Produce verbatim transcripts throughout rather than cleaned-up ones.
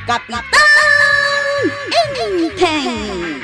Kapitan Enteng!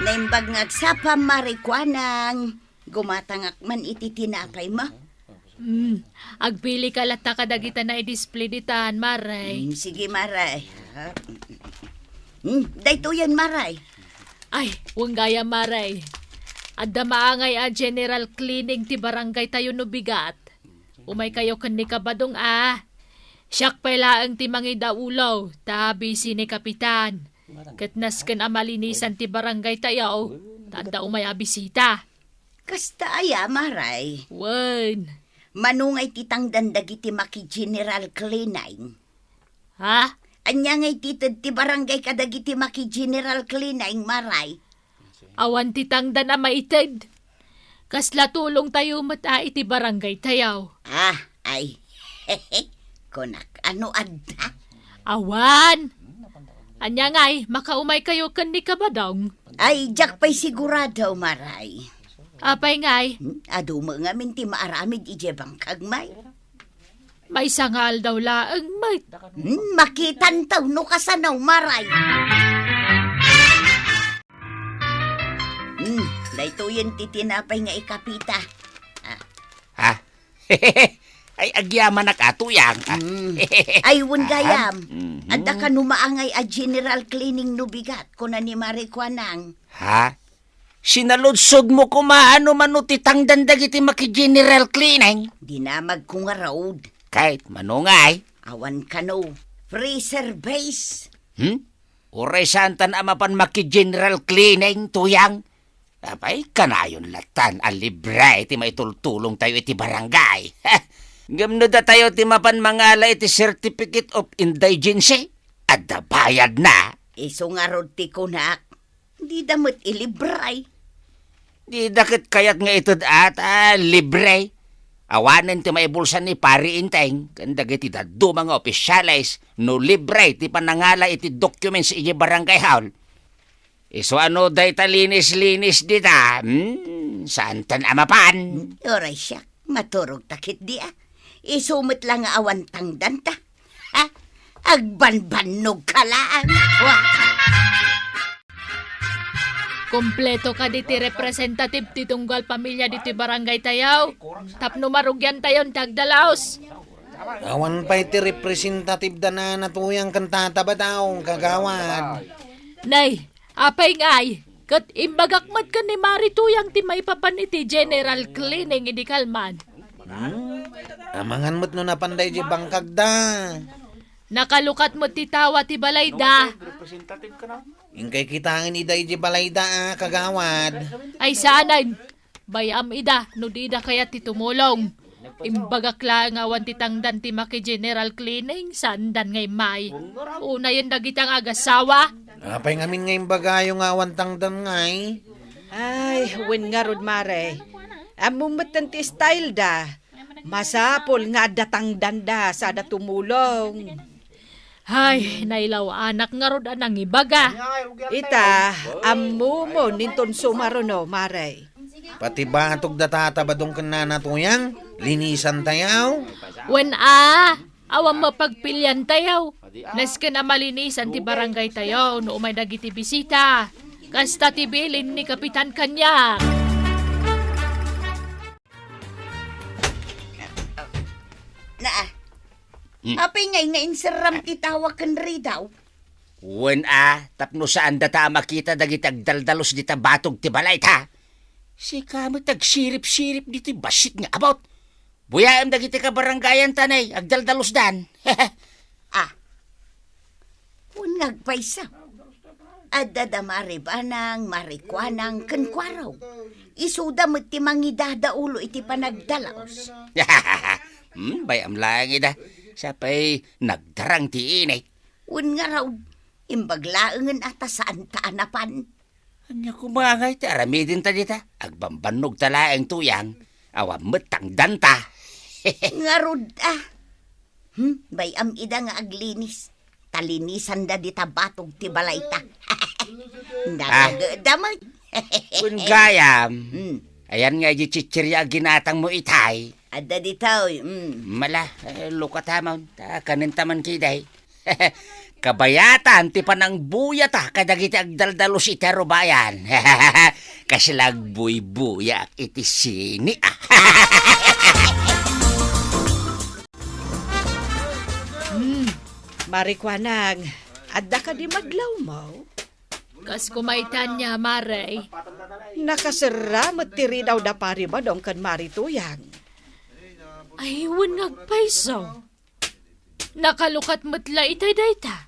Naimbag nga agsapa, Mare Kuanang. Gumatangak man iti tinapay mo. Hmm, agpili ka latta kadagita naidisplay ditan, Mare. Hmm, sige, Mare. Hmm, daytoyen, Mare. Ay, wen gayam, Mare. Adda maangay a general cleaning ti barangay tayo no bigat. Umay kayo ken ni Kabadong a. Siak pay laeng ti mangidaulo, ta busy ni Kapitan. Ket nasken a malinisan ti barangay tayo, ta adda umay a bisita. Kasta aya, Mare? Wen. Mano ngay ti tangdan dagiti maki-general cleaning? Ha? Ania ngay ti ted ti barangay kadagiti maki-general cleaning, Mare? Awan ti tangdan a maited. Kasla tulong tayo met a iti barangay tayo. Ah, ay. Kunak, ano adda? Awan. Ania ngay, makaumay kayo ken ni Kabadong? Ay, diak pay sigurado, Mare. Apay ngay? Hmm? Adu met ngamin ti maaramid idiay bangkag, Mare. Maysa nga aldaw laeng met. Hmm, makitanto no kasano, Mare. Hmm, daytoyen ti tinapay nga ikapita. Ah. Ha? Ay, agyamanak a, Tuyang. Ah. Hmm. Ay, wen gayam. Mhm. Adda kano maangay a general cleaning no bigat, kuna ni Mare Kuanang. Ha? Sinaludsodmo koma no mano ti tangdan dagiti maki-general cleaning? Dinamagko ngarud. Ket mano ngay? Awan kano, free service. Hmm? Uray saantan a mapan maki-general cleaning, Tuyang? Apay, kanayon lattan a libre ti maitultulong tayo iti barangay. Ngem no datayo ti mapan mangala iti Certificate of Indigency, adda bayadna. Isu ngarud ti kunak, dida met ilibre. Dida ket kayat nga ited-at a libre. Awanen ti maibulsan ni Pari Enteng ken dagiti dadduma nga opisyales no libre ti panangala iti documents idiay barangay hall. Isu a no dayta linis-linis dita, hmm, saantan a mapan. Uray siak, maturogta ketdi a. Isu met la nga awan tangdanta. Ha? Agbanbannogka laeng. Wa. Kompleto kadi ti representative ti tunggal pamilya ditoy barangay tayo. Tapno marugian tayon ti agdalaos. Awan pay ti representative da Nana Tuyang ken Tata Badong, kagawad. Nay, apay ngay, ket imbagak met ken ni Mari Tuyang ti maipapan iti general cleaning idi kalman. Hmm? Amangan met no napan daydi bangkagda. Nakalukat met ti tawa ti balayda. Inkay kitaen ida idi balayda a, kagawad. Ay, saanen. Bay-am ida no dida kayat ti tumulong. Imbagak laeng nga awan ti tangdan ti maki-general cleaning, saandan nga immay. Unayen dagita nga agasawa. Apay ngamin nga imbagayo nga awan tangdan ngay? Ay, wen ngarud, Mare. Ammom metten ti style da. Masapul nga adda tangdanda sada tumulong. Hay, nailaw-anak ngarud a nangibaga. Ita, ammomon inton sumaruno, Mare. Pati batog da Tata Badong ken Nana Tuyang, linisan tayo. Wen a, awan mapagpilian tayo. Nasken a malinisan ti barangay tayo no umay dagiti bisita. Kasta ti bilin ni Kapitan kaniak. Na, Hmm. Apay ngay nga inserram ti tawa ken ridaw? Wen a, tapno saandata a makita dagiti agdaldalos dita batog ti balay ta. Sika met agsirip-sirip ditoy bassit nga abut. Buyaem dagiti kabarangayan ta nay, agdaldalosdan. Ah. Wen nga agpayso. Adda da Mari Banang, Mari Kuanang, ken Kuarog. Isuda met ti mangidadaulo iti panagdalaos. Hmm, bay-am laeng ida. Sapay nagdarang ti inik. Wen ngarud, imbag laengen a ta saanta a napan. Ania koma ngay ti aramidenta dita? Agbambannog ta laeng tuyang. Awan met tangdanta. Ngarud a. Hmm, bay-am ida nga aglinis. Talinisanda dita batog ti balayta. Ah. Nagageda met. Kun gayam. Hmm. Ayan nga idi chichirya a ginatangmo itay. Adda ditoy. Hmm. Mala, eh, lukatamon. Ta kanentaman kiday. Kabayatan ti panangbuyata kadagiti agdaldalus iti arubayan. Kasla agbuybuyaak iti sini, ah. Hmm, Mari Kuanang, adda kadi madlawmo? Kas kumaytan niya, Mare. Nakaserra met ti ridaw da Pari Badong ken Mari Tuyang. Ay, wen nga agpayso. Nakalukat met la itay dayta.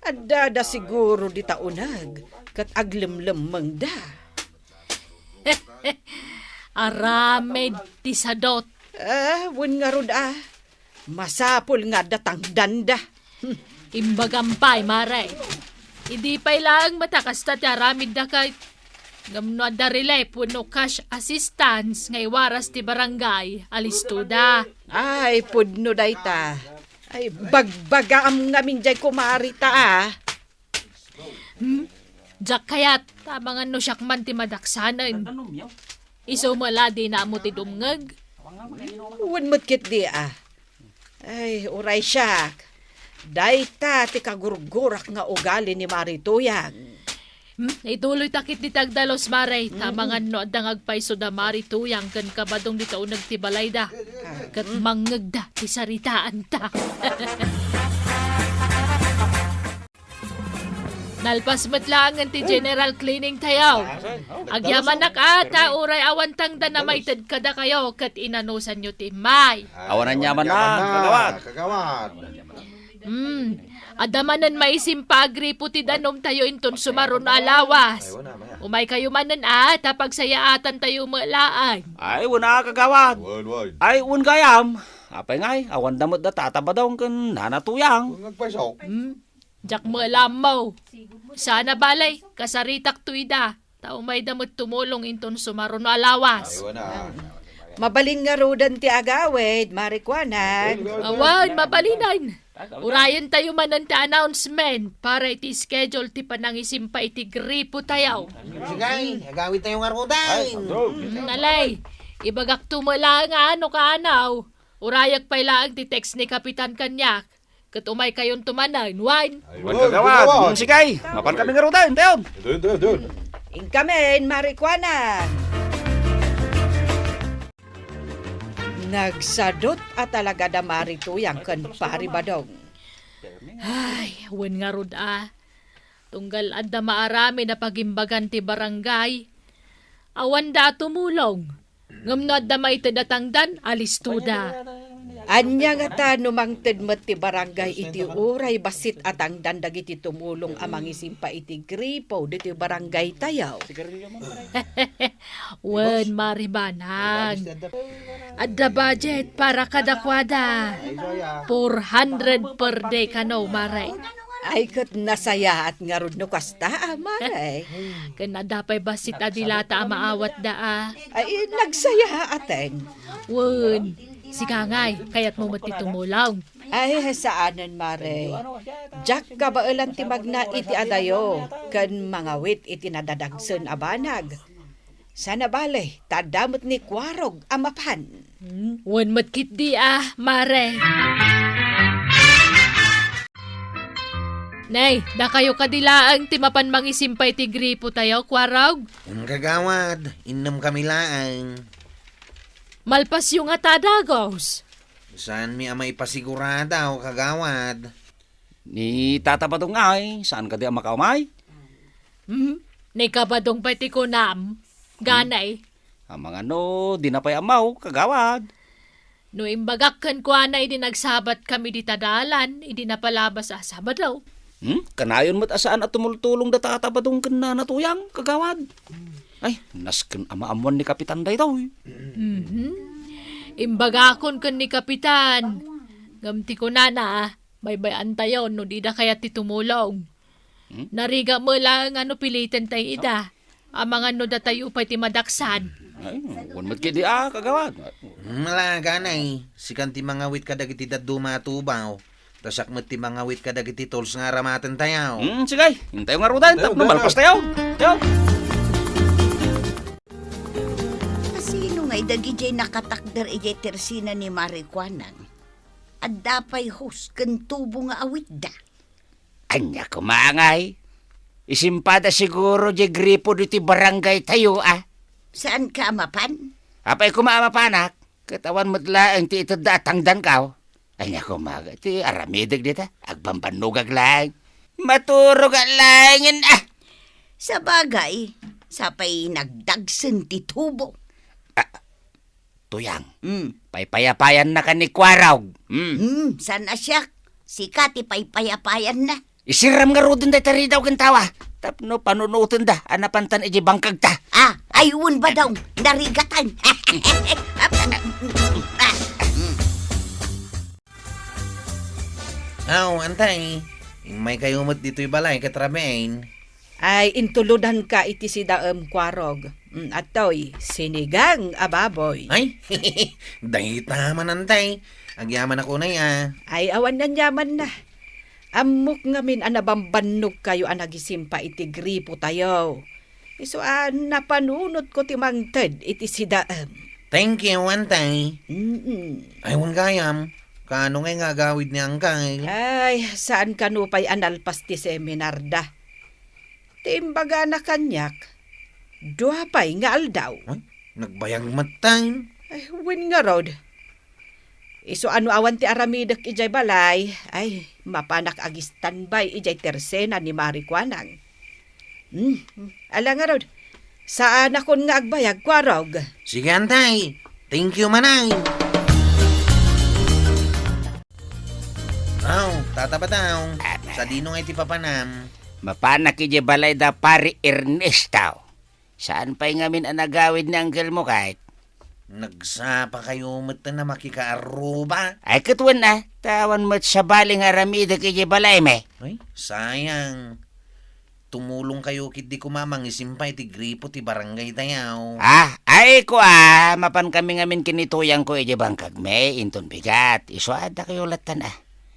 Addada siguro dita uneg ket aglemlemmengda. Aramid ti sadot. Ah, wen ngarud, ah. Masapul nga adda tangdanda. Hmm. Imbagam pay, Mare. Idi pay laeng met a kasta ti aramidda ket ngem no adda relief wenno cash assistance nga iwaras ti barangay, alistoda. Ay, pudno dayta. Ay, bagbagaam ngamin jay kumarita, ah. Hmm? Diak kayat, amangan no siak man ti madaksanen. Isu met la dina ammo ti dumngeg. Wen met ketdi, ah. Ay, uray siak. Dayta ti kagurgurak nga ugali ni Mari Tuyang. Hmm? Ituloyta ketdi ti agdalus, Mare. Mm-mm. Amangan no adda nga agpayso da Mari Tuyang ken kabadong dita uneg ti balayda. Ah. Ket mangngegda ti saritaanta. Nalpas met laengen ti general cleaning tayo. Agyamanak a ta uray awan tangdan a maited kadakayo ket inanusanyo ti immay. Awan aniaman a, kagawad. Kagawad. Hmm. Adda manen maisimpa a gripo ti danum tayo inton sumaruno a lawas. Ay, wen a, maya. Umaykayo manen a ta pagsayaatan tayo met laeng. Ay, wen a, kagawad. Wen, wen. Ay, wen gayam. Apay ngay, awan da met da Tata Badong ken Nana Tuyang. Wen nga agpayso. Hmm. Diak met la ammo. Saan a bale, kasaritakto ida. Ta umayda met tumulong inton sumaruno a lawas. Ay, wen a. Mabalin ngaruden ti agawid, Mari Kuanang. Awan, mabalinen. Urayen tayo manen ti announcement para iti schedule ti panangisimpa iti gripo tayo. Sige, agawid tayo ngaruden. Mm, nalay. Ibagakto met laeng a no kaanaw. Urayak pay laeng ti text ni Kapitan kaniak. Ket umaykayonto manen, wen? Ay, wen, wen, kagawad. Kagawad. Mm, sige, mapan kami ngaruden, tayon. Dun, dun, dun. Inkamin, Mari Kuanang. Nagsadot a talaga da Mari Tuyang ken Pari Badong. Ay, wen ngarud a. Tunggal adda maaramid a pagimbagan ti barangay, awanda a tumulong. Ngem no adda maited a tangdan, alistoda. Ania ngata no mangted met ti barangay iti uray bassit a tangdan dagiti tumulong a mangisimpa iti gripo ditoy barangay tayo? Wen, Mari Banang. Adda budget para kadakuada. Four hundred per day kano, Mare. Ay, ket nasayaat ngarud no kasta, a, Mare. Ken adda pay bassit a dilata a maawatda, a. Ay, nagsayaaten. Wen, sika ngay, kayatmo met ti tumulong. Ay, saanen, Mare. Diak kabaelan ti magna iti adayo, ken mangawit iti nadadagsen a banag. Sana bale, ta adda met ni Kuarog a mapan. Hmm, wen met ketdi a, Mare. Nay, dakayo kadi laeng ti mapan mangisimpa iti gripo tayo, Kuarog? Wen, kagawad, innem kami laeng. Malpasyo ngata a dagus. Saanmi a maipasigurado, kagawad. Ni Tata Badong ay, saan kadi a makaumay? Hmm? Ni Kabadong pay ti kunam. Ganay. Amangan no, dina pay ammo, kagawad. No imbagak kenkuana idi nagsabat kami dita dalan, idi napalabas a Sabado. Hmm? Kanayon met a saan a tumultulong da Tata Badong ken Nana Tuyang, kagawad. Ay, nasken a maammuan ni Kapitan daytoy. Mhm. Imbagakon ken ni Kapitan. Ngem ti kunana, baybay-antayon no dida kayat ti tumulong. Hmm? Narigat met laeng a no piliten tay ida. Amangan no datayo pay ti madaksan. Ay, wen met ketdi a, kagawad. Malaga na eh. Sikan ti mangawit kadagiti dadduma a tubaw. Ta siak met ti mangawit kadagiti tools nga aramaten tayo. Hmm, sige. Intayo ngaruden, tapno malpas tayo. Tayo. Kasino ngay dagidiay nakatakder idiay tersina ni Mari Kuanang? Adda pay hose ken tubo nga awitda. Ania koma ngay? Isimpada siguro diay gripo ditoy barangay tayo, a? Saanka a mapan? Apay koma a mapanak, ket awan met laeng ti itedda a tangdanko. Ania koma, ti aramidek dita, agbambannogak laeng. Maturogak laengen, a! Sabagay, sapay nagdagsen ti tubo. A, Tuyang, Hmm. paypayapayanna ka ni Kuarog. Hmm. Hmm, saan a siak? Sika ti paypayapayanna. Isiram ngaruden dayta ridaw ken tawa. Tapno panunotenda a napantan idiay bangkagta. A, ay, wen, Badong, narigatan. Aw, Antay, immaykayo met ditoy balay ket rabiin. Ay, intulodanka iti sidaem, Kuarog. Mm, atoy, sinigang a baboy. Ay, dayta man, Antay. Agyamanak unay a. Ay, awan aniamanna. Ammok ngamin a nabambannogkayo a nagisimpa iti gripotayo. Isu a napanunotko ti mangted iti sidaem. Thank you, Antay. Mm-mm. Ay, wen gayam, kaano ngay nga agawid ni Angkel? Ay, saan kano pay a nalpas ti seminarda. Ti imbagana kaniak, dua pay nga aldaw. Ay, nagbayag met time. Ay, wen ngarud. Isu a no awan ti aramidek idiay balay, ay, mapanak agi-standby idiay tersena ni Mari Kuanang. Hmm, ala ngarud. Saanakon nga agbayag, Kuarog. Sige, Antay. Thank you, Manay. Aw, Tata Badong. Sadino nga iti papanam? Mapanak idiay balay da Pari Ernesto. Saan pay ngamin a nagawid ni angkelmo, kayat? Nagsapakayo met a makikaarruba? Ay, ket wen a, ta awan met sabali nga aramidek idiay balaymi. Ay, sayang. Tumulongkayo ketdi koma mangisimpa iti gripo ti barangay tayo. Ah, ay, kua, mapankami ngamin ken ni Tuyangko idiay bangkagmi, inton bigat. Isu a, addakayo lattan a.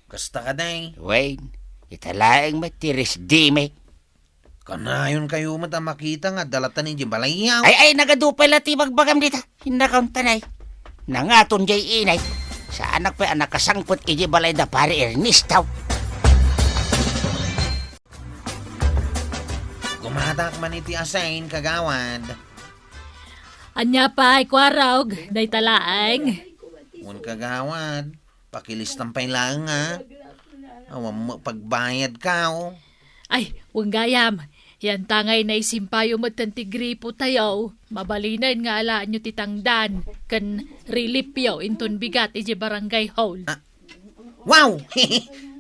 Kasta kadi? Wen, ita laeng met ti resdimi. Kanayonkayo met a makita nga adda lattan idiay balayyo. Ay, ay, nagadu pay la ti bagbagam dita. Innakaw, Antay. Nangaton diay inay. Saanak pay a nakasangpet idiay balay da Pari Ernesto. Gumatak man iti asin, kagawad. Ania pay, Kuarog, dayta laeng? Wen, kagawad. Pakilistam pay laeng, a. Awan met pagbayadko. Ay, wen gayam. Yantangay naisimpayo met ti gripotayo. Mabalinen nga alaenyo ti tangdan ken reliefyo inton bigat idiay barangay hall. Ah, wow!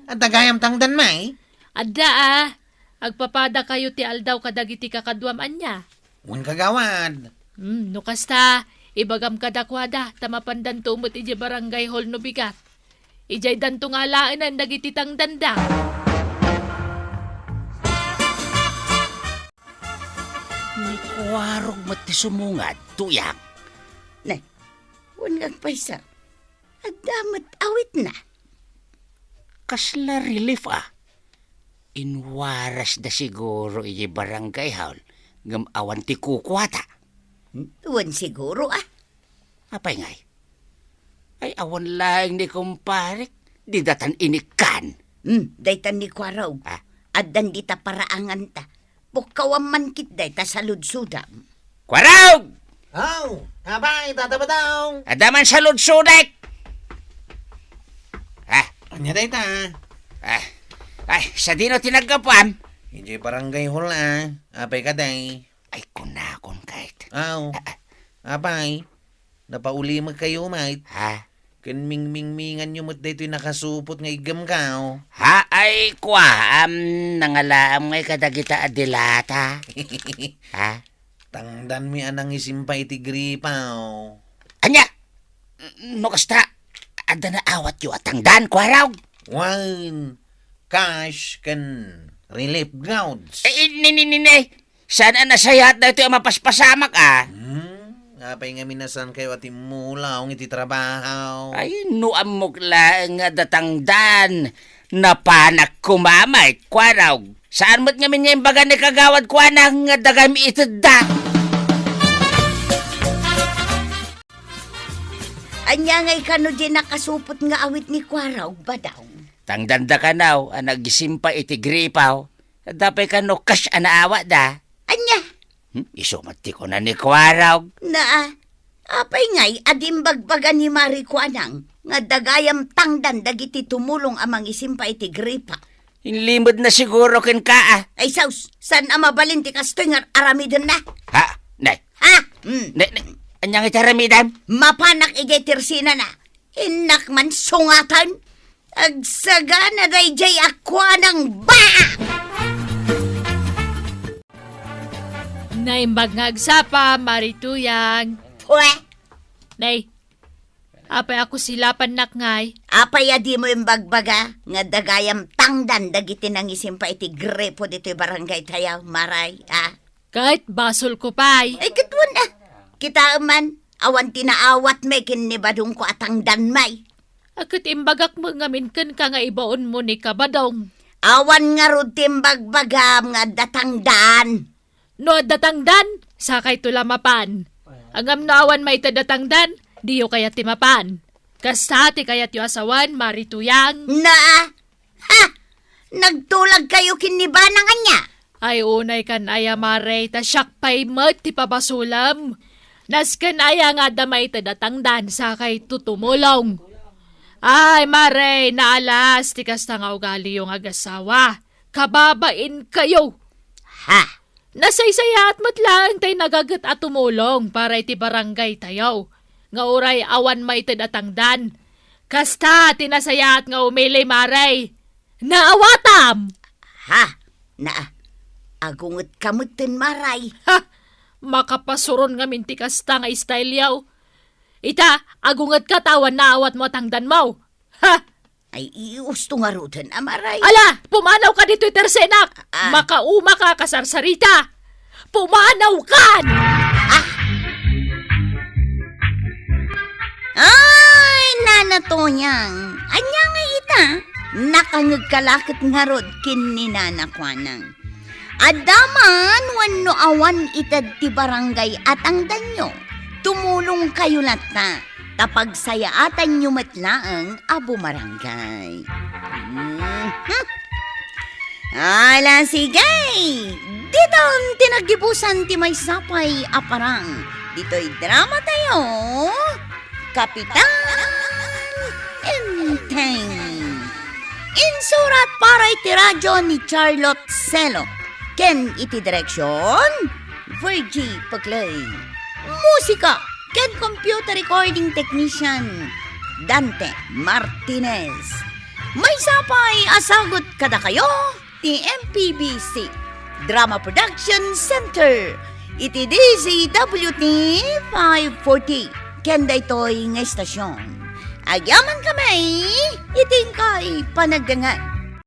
Adda gayam tangdan, May? Adda a. Agpapadakayo ti aldaw kadagiti kakaduam, ania? Wen, kagawad. Hmm, no kasta, ibagam kadakuada, ta mapandanto met idiay barangay hall no bigat. Idiay danto nga alaenen dagiti tangdanda. Ni Kuarog met ti sumungad, Tuyang. Ne, wen nga agpaysa. Adda met awitna. Kasla relief a. Inwarasda siguro idiay barangay hall ngem awan ti kukuada. Wen siguro a. Apay ngay? Ay, awan laeng ni kumparek. Didatan inikkan. Hmm, daytan ni Kuarog. Ah? Addan dita paraanganta. Pukkawam man ketdi ta saludsodam. Kuarog! Aw, apay, Tata Badong? Adda man saludsodek! Ah. Ania dayta? Ah. Ay, sadino ti naggapuam? Idiay barangay hall a. Apay kadi? Ay, kunakon kayat. Aw. Ah, ah. Apay, napaulimekkayo met. Ha? Ken mingmingminganyo met daytoy nakasupot nga iggemko. Ha, ay, kua, am, nangalaam ngay kadagita a dilata. Ha? Tangdanmi a nangisimpa iti gripo. Ania? No kasta, adda naawatyo a tangdan, Kuarog? Wen, cash ken relief goods. Eh, eh, ni, ni, ni, ni. Saan a nasayaat daytoy a mapaspasamak a? Hmm, apay ngamin a saankayo a timmulaw iti trabaho? Ay, no ammok laeng nga adda tangdan, napanak koma met, Kuarog. Saan met ngamin nga imbaga ni Kagawad Kuana nga adda gayam itedda? Ania ngay kano diay nakasupot nga awit ni Kuarog, Badong? Tangdanda kano a nagisimpay iti gripo, adda pay kano kas a naawatda. Ania? Hmm? Isu met ti kuna ni Kuarog. Naa, apay ngay a di imbagbaga ni Mari Kuanang nga adda gayam tangdan dagiti tumulong a mangisimpay iti gripo? Inlimedna siguro kenka, a. Ay, sus, saan a mabalin ti kastoy nga aramidenna? Ha? Nay. Ha? Hmm. Nay, nay, ania nga iti aramidem? Mapanak idiay tersenana. Innak man sungatan. Agsagana daydiay a Kuanang ba! Naimbag nga agsapa, Mari Tuyang. Pwe! Nay, apay a kusilapannak ngay? Apay a dimo imbagbaga nga adda gayam tangdan dagiti nangisimpay iti gripo ditoy barangay tayo, Maray, a? Ket basolko pay. Ay, ket wen, a. Kitaem man, awan ti naawatmi ken ni Badongko a tangdanmi. A, ket imbagak met ngamin kenka nga ibaonmo ni Kabadong. Awan ngarud ti imbagbagam nga adda tangdan. No adda tangdan, sakayto la mapan. Ngem no awan maited a tangdan, diyo kayat ti mapan. Kasta ti kayatyo a sawen, Mari Tuyang? Naa, ha! Nagtulagkayo ken ni Banang ania? Ay, unay kan aya, Mare, ta siak pay met ti pabasolem. Nasken aya nga adda maited a tangdan, sakayto tumulong. Ay, Mare, naalas ti kasta nga ugaliyo nga agasawa. Kababainkayo. Ha? Nasaysayaat met laeng tay nagaget a tumulong para iti barangay tayo, nga uray awan maited a tangdan. Kasta ti nasayaat nga umili, Mare. Naawatam! Ha? Na, agungetka metten, Mare. Ha! Makapasuron ngamin ti kasta nga style yaw. Ita, agungetka ta awan naawatmo a tangdanmo. Ha! Ay, iusto ngaruden, a, Mare. Ala, pumanawka ditoy tersenak. Ah. Makaumaka, kasarsarita. Pumanawkan! Ah! Ay, Nana Toyang, ania nga ita? Nakangegka la ket ngarud ken ni Nana Kuanang. Adda man wenno awan ited ti barangay a tangdanyo, tumulongkayo latta, ta pagsayaatanyo met laeng a bumarangay. Mhm. Ala, sige! Diton ti naggibusan ti maysa pay a parang ditoy drama tayo, Kapitan Enteng. Insurat para iti radio ni Charlotte Selo, ken iti direksion, Virgie Paclay. Musika ken computer recording technician, Dante Martinez. Maysa pay a sagut kadakayo ti M P B C Drama Production Center iti D Z W T five forty ken daytoy nga istasyon. Agyamankami iti inkay panagdengngeg.